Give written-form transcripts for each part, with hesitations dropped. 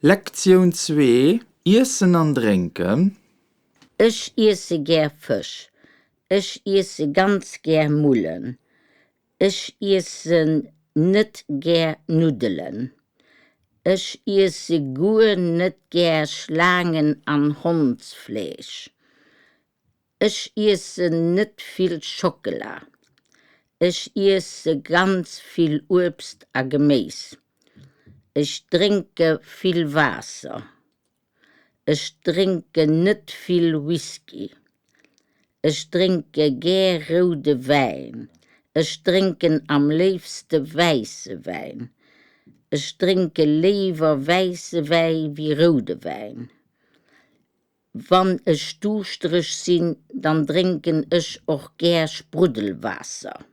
Lektioun 2, Iessen an Drénken. Ech iesse gär Fësch. Ech iesse ganz gär Mullen. Ech iessen net gär Nuddelen. Ech iesse guer net gär Schlaangen an Hondsfleesch. Ech iessen net vill Schockela. Ech iesse ganz vill Uebst a Geméis. Ech drénke vill Waasser. Ech drénken net vill Whisky. Ech drénke gär roude Wäin. Ech drénken am léifste wäisse Wäin. Ech drénke léiwer wäisse Wäi wéi roude Wäin. Wann ech duuschtereg sinn, dann drénken ech och gär Spruddelwaasser.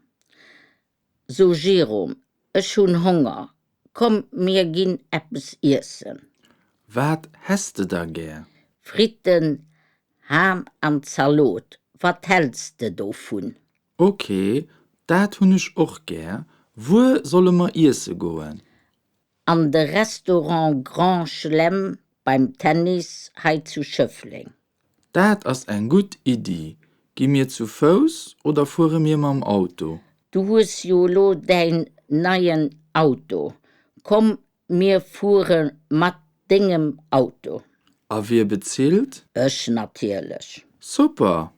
So Jérôme, ech hunn Honger, komm mir ginn eppes iessen. Wat häss de da gär? Fritten, Ham an Zalot, wat häls de dovun? Ok, dat hunn ech och gär. Wuer solle mer iesse goen? An de Restaurant Grand Chelem beim Tennis hei zu Schëffleng. Dat ass eng gutt Iddi. Gi mir zu Fouss oder fuere mir mam Auto? Du hues jo elo däin neien Auto. Komm mir fuere mat dengem Auto. A wie bezilt? Ech natierlech. Super!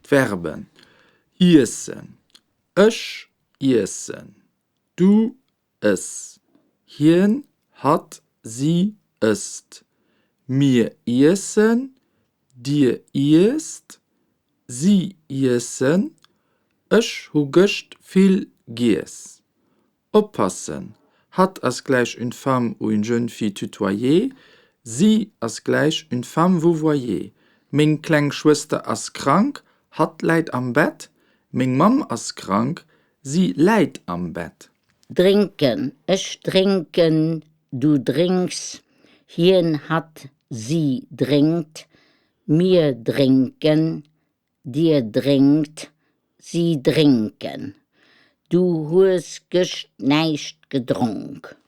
D'Verben iessen, ech iessen, Du ëss. Hien, hatt, si ësst. Mir iessen. Dir iesst. Si iessen. Ech hu gëscht vill giess. Oppassen, Hatt ass gläich une femme ou une jeune fille tutoyer, si ass gläich une femme vouvoyer. Meng kleng Schwëster ass krank, hatt läit am Bett. Meng Mamm ass krank, Si läit am Bett. Drénken, ech drénken, du drénks, hien, hatt, si drénkt, mir drénken, dir drénkt, si drénken. Du hues gëscht näischt gedronk.